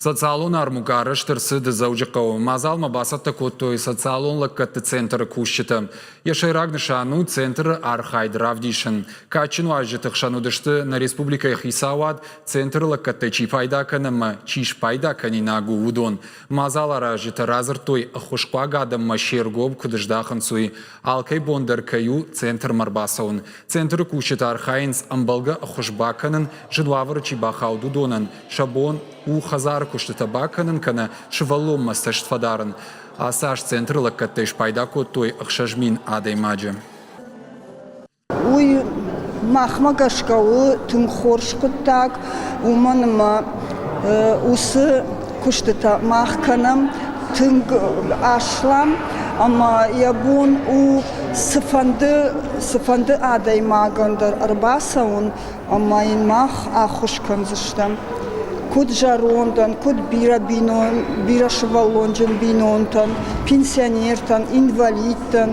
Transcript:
Социалон армукъа арӕзт ӕрцыд Дзӕуджыхъӕуы. Мадзалмӕ бацӕттӕ кодтой социалон лӕггӕдты центры кусджытӕ. Йӕ сӕйраг нысан у центры архайд равдисын. Кадджын уазджыты хсӕн уыдысты нӕ республикӕйы хицауад, центры лӕггӕдтӕй чи пайда кӕны ӕмӕ чи спайда кӕнинаг у, уыдон. Мадзал аразджытӕ радзырдтой, ӕххуысхъуаг адӕммӕ се ргом куыд здахынц, уый. Алкӕй бон дӕр кӕй у центрмӕ ӕрбацӕуын. Центры кусджытӕ архайынц ӕмбӕлгӕ ӕххуыс бакӕнын, зын уавӕры чи бахауд, уыдонӕн сӕ бон у хӕдзары куыстытӕ бакӕнын кӕнӕ сывӕллонмӕ цӕст фӕдарын. Ацы аз центры лӕггӕдтӕй спайда кодтой 6000 адӕймаджы. Уый махмӕ гӕсгӕ у тынг хорз хъуыддаг, уымӕн ӕмӕ уыцы куыстытӕ мах кӕнӕм тынг аслам ӕмӕ йӕ бон у цыфӕнды, цыфӕнды адӕймагӕн дӕр ӕрбацӕуын ӕмӕ йын мах ӕххуыс кӕндзыстӕм. Куыд зӕрондӕн, куыд бирӕ бирӕсывӕллонджын бинонтӕн, пенсионертӕн, инвалидтӕн.